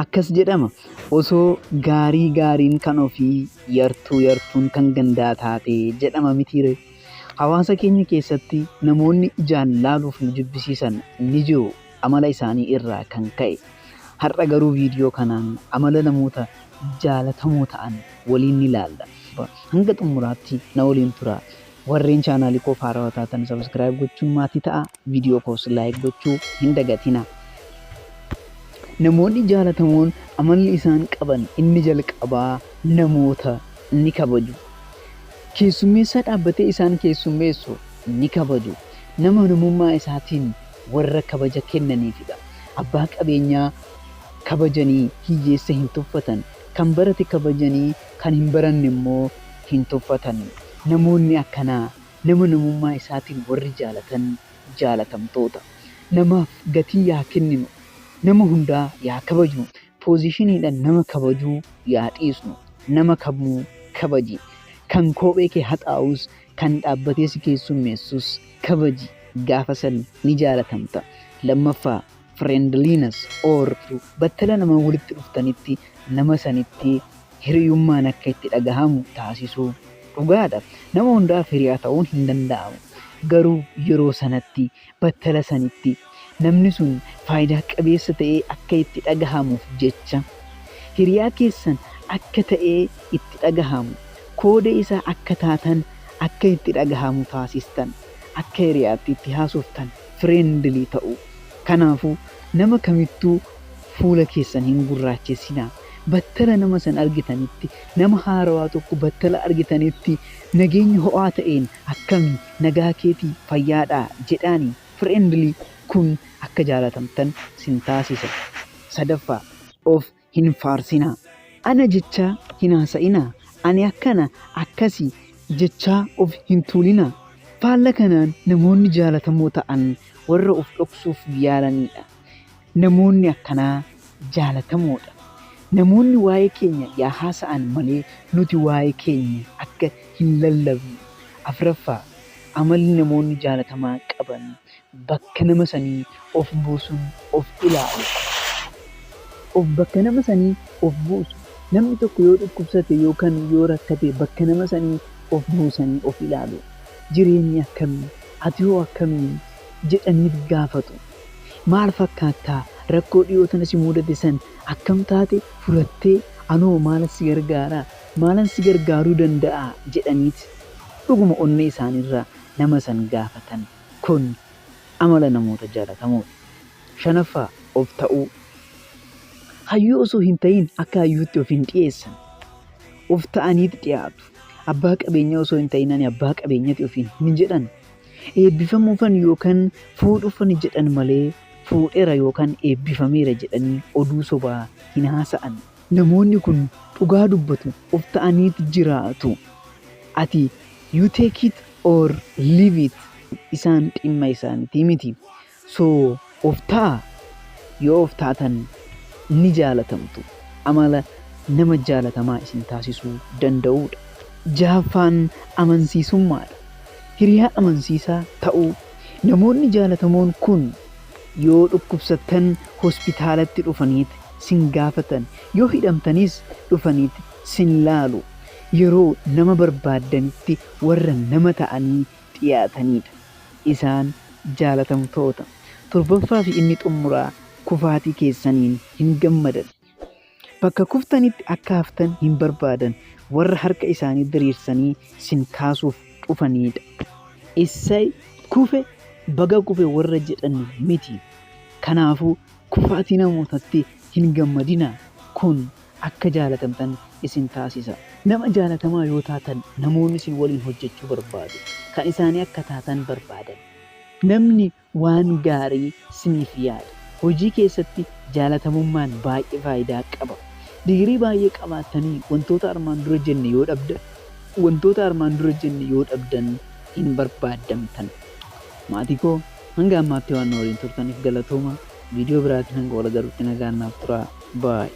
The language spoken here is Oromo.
Akkas jedhama, osoo gaarii gaariin kan ofii, yartuu yartuun kan gandaa taatee jedhama mitiiree? Hawaasa keenya keessatti namoonni ijaan laaluuf nu jibbisiisan ni jiru amala isaanii irraa kan ka'e. Har'a garuu viidiyoo kanaan amala namoota jaalatamoo ta'an waliin ni laalla. Hanga xumuraatti na waliin turaa. Warreen chaanaalii koof haarawaa taatan subscribe gochuun maatii ta'aa. Viidiyoo koos like gochuu hin dagatinaa. Namoonni jaalatamoon amalli isaan qaban inni jalqabaa namoota ni kabaju. Keessummeessaa dhaabbatee isaan keessummeessu ni kabaju. Nama namummaa isaatiin warra kabaja kennaniifidha. Abbaa qabeenyaa kabajanii hiyyeessa hin tuffatan. Kan barate kabajanii kan hin baranne immoo hin tuffatan. Namoonni akkanaa nama namummaa isaatiin warri jaalatan jaalatamtoota. Namaaf gatii yaa kenninu. Nama hundaa yaa kabajnu. Poozishiniidhaan nama kabajuu yaa dhiisnu. Nama kamuu kabaji. Kan kophee kee haxaa'us, kan dhaabbatee si keessummeessus kabaji. Gaafa san ni jaalatamta. Lammaffaa, friendliness or battala nama walitti dhuftanitti nama sanitti hiriyummaan akka itti dhagahamu taasisuu. Dhugaadha, nama hundaaf hiriyaa ta'uun hin danda'amu. Garuu yeroo sanatti, battala sanitti, namni sun faayidaa qabeessa ta'ee akka itti dhagahamuuf jecha, hiriyaa keessan akka ta'ee itti dhagahamu, koodee isaa akka taatan akka itti dhagahamu taasistan, akka hiriyaatti itti haasoftan, friendly ta'uu. Kanaafuu nama kamittuu fuula keessan hin gurraachessinaa. Battala nama san argitanitti, nama haarawaa tokko battala argitanitti nageenya ho'aa ta'een akkami, nagaa keetii, fayyaadhaa jedhaani, friendly, kun akka jaalatamtan sin taasisa. Sadaffaa, of hin faarsinaa. Ana jechaa hin haasa'inaa. Ani akkana, akkasi jechaa of hin tuulinaa. Faalla kanaan namoonni jaalatamoo ta'an warra of dhoksuuf yaalaniidha. Namoonni akkanaa jaalatamoodha. Namoonni waa'ee keenya yaa haasa'an malee nuti waa'ee keenya akka hin lallabne. Afraffaa, amalli namoonni jaalatamaa qaban bakka nama sanii of buusuun of ilaalu. Of bakka nama sanii of buusu. Namni tokko yoo dhukkubsate yookan yoo rakkate bakka nama sanii of buusanii of ilaalu. Jireenyi akkamii? Ati hoo akkamii? Jedhaniit gaafatu. Maal fakkaattaa? Rakkoo dhiyoo tana si muudate san akkam taate furattee? Anoo maalan si gargaaraa? Maalan si gargaaruu danda'aa? Jedhaniit dhuguma onnee isaaniirraa nama san gaafatan. Kun amala namoota jaalatamooti. Shanaffaa, of ta'uu. Hayyuu osoo hin ta'iin akka hayyuutti of hin dhiyeessan. Of ta'aniit dhiyaatu. Abbaa qabeenyaa osoo hin ta'iin ani abbaa qabeenyati ofiin hin jedhan. Eebbifamuufan yookan fuudhufani jedhan malee fuudhera yookan eebbifameera jedhanii oduu sobaa hin haasa'an. Namoonni kun dhugaa dubbatu, of ta'aniit jiraatu. Ati you take it or leave it isaan dhimma isaanitii miti. So of ta'aa, yoo of taatan ni jaalatamtu. Amala nama jaalatamaa isin taasisuu danda'uudha. Jahaffaan amansiisummaadha. Hiriyaa amansiisaa ta'uu. Namoonni jaalatamoon kun yoo dhukkubsattan hospitaalatti dhufaniit sin gaafatan, yoo hidhamtanis dhufaniit sin laalu. Yeroo nama barbaaddanitti warra nama ta'anii dhiyaataniidha. Isaan jaalatamtoota. Torbaffaa fi inni xumuraa kufaatii keessaniin hin gammadan. Bakka kuftanitti akka haftan hin barbaadan. Warra harka isaanii diriirsanii sin kaasuuf dhufaniidha. Issay kufe baga kufe warra jedhan miti. Kanaafuu kufaatii namootatti hin gammadinaa. Kun akka jaalatamtan isin taasisa. Nama jaalatamaa yoo taatan namoonni isin waliin hojjechuu barbaadu. Kan isaanii akka taatan barbaadan. Namni waan gaarii siniif yaada. Hojii keessatti jaalatamummaan baay'ee faayidaa qaba. Digirii baay'ee qabaattanii wantoota armaan dura jenne yoo dhabdan wantoota armaan dura jenne yoo dhabdan hin barbaaddamtan. Maatii koo hanga ammaatti waan na waliin turtaniif galatoomaa. Viidiyoo biraatiin hanga wal agarrutti nagaan naaf turaa. Bye.